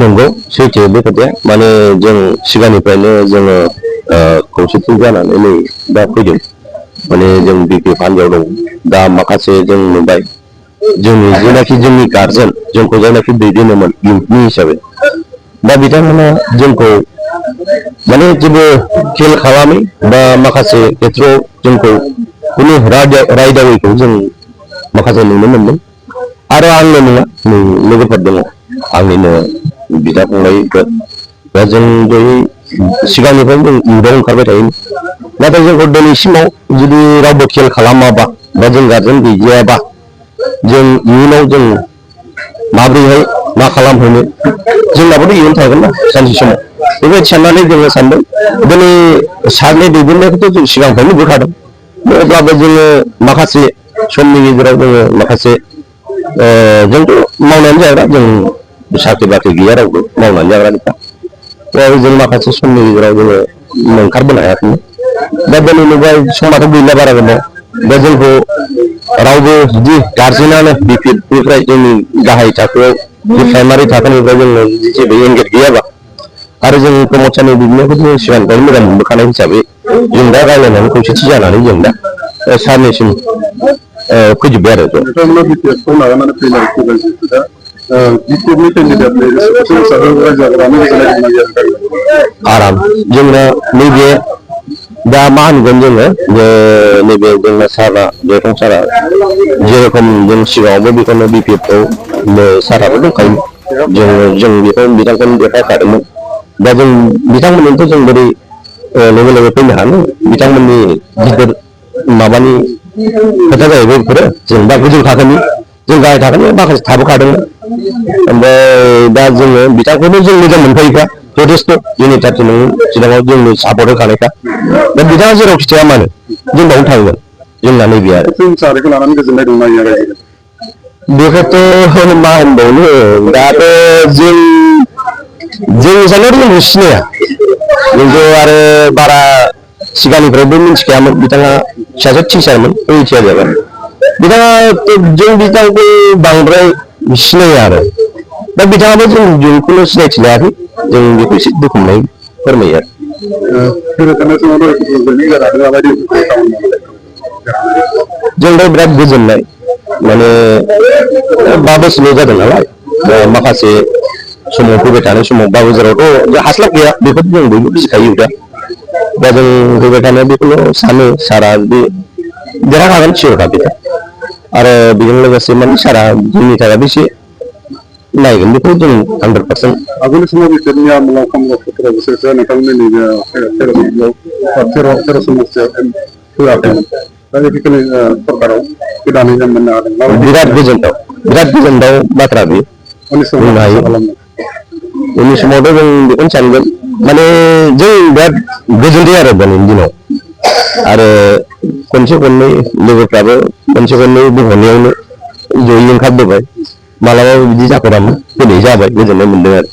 नंगौ सैथो बे खोथाया माने जों सिगांनिफ्रायनो जोङो खौसेथि जानानै नै दा फैदों माने जों बिपिएफ हान्जायाव दं दा माखासे जों नुबाय जोंनि जेनाखि जोंनि गार्जेन जोंखौ जायनाखि दैदेनोमोन इउथनि हिसाबै दा बिथांमोना जोंखौ माने जेबो खेल खालामै बा माखासे खेथ्रआव जोंखौ कुनु रायदावैखौ जों माखासे नुनो मोनदों आरो आंनो नङा नै लोगोफोर दङ आंनिनो बिदा फंबायफोर दा जों जयै सिगांनिफ्रायनो जों इउथआव ओंखारबाय थायो नाथाय जोंखौ दिनैसिमाव जुदि रावबो खेल खालामाबा बा जों गार्जेन गैजायाबा जों इयुनाव जों माब्रैहाय मा खालामहैनो जोंनाबोथ' इयुन थागोन ना सानसे समाव बेबायदि साननानै जोङो सानदों दिनै सारनि दैदेननायखौथ' जों सिगांनिफ्रायनो नुबोखादों अब्लाबो जोङो माखासे समनि गेजेराव जोङो माखासे जोंथ' मावनानै जाग्रा जों साख्रि बाख्रि गैया रावबो मावनानै जाग्रानिखा जों माखासे समनि गेजेराव जोङो ओंखारबोनो हायाखैमोन दा दिनै नुबाय समाथ' गैला बारा गोबाव दा जोंखौ रावबो जुदि गार्जेनानो बिपिएफनिफ्राय जोंनि गाहाय थाखोआव प्राइमारि थाखोनिफ्राय जोङो जेबो एंगेज गैयाबा आरो जों प्रमद सारनि बिदिनोखौ जों सिगांनिफ्रायनो मोजां मोनबोखानाय हिसाबै जों दा रायज्लायनानै खौसेथि जानानै जों दा सारनिसिम फैजोब्बाय आरो आराम जोंना नैबे दा मा होनगोन जोङो नैबे जोंना सारा जयफं सारा जेरखम जों सिगाङावबो बेखौनो बिपिएफखौ साराबो दंखायो जों बेखौ बिथांखौनो देखायखादोंमोन दा जों बिथांमोननिथ' जों बोरै लोगो लोगो फैनो हानो बिथांमोननि गिदिर माबानि खोथा जाहैबाय बेफोरो जों दा गोजौ थाखोनि जों गाहाय थाखोनि माखासे थाबोखादोंमोन ओमफ्राय दा जोङो बिथांखौनो जों मोजां मोनखायोखा जथेस्थ' जोंनि पार्टि चिराङाव जोंनो सापर्ट होखानायखा दा बिथाङा जेराव खिथाया मानो जों बावनो थांगोन जोंना नैबे आरो बेखौथ' मा होनबावनो दाथ' जों साननायाथ' जोंखौ सिनाया जोंथ' आरो बारा सिगांनिफ्रायबो मिथिखायामोन बिथाङा सासे टिचारमोन मिथिया जाबाय बिथाङा जों बिथांखौ बांद्राय सिनाया आरो दा बिथाङाबो जोंखौनो सिनायथि लायाखै जों बेखौ एसे दुखु मोननाय फोरमायो आरो जोंथ' बिराद गोजोननाय माने 5 बोसोरल' जादों नालाय माखासे समाव फैबाय थानाय समाव 5 बोसोरावथ' हास्लाब गैया बेखौ जों बयबो मिथिखायो दा जों फैबाय थानाया बेखौल' सानो सारा जुदि देरहाखागोन सियरखा बेखौ आरो बेजों लोगोसे माने सारा जोंनि थाखाय एसे नायगोन बेखौ जों 100% आगोलनि समाव बिसोरनि आमोलाव खामला फोथाराव बिसोरसो नोंथांमोननि तेर' समस्यायाव होआखैमोन दा बेखिनि सरकाराव गोदानै जों मोननो हादों बिराद गोजोनथाव बाथ्रा बेयो बुंनो हायो उननि समावथ' जों बेखौनो सानगोन माने जों बिराद गोजोनदों आरो दिनैनि दिनाव आरो खनसे खननै लोगोफ्राबो खनसे खननै बुंहरनायावनो जयै ओंखारबोबाय मालाबाबो बिदि जाफेरामोन दिनै जाबाय गोजोननाय मोनदों आरो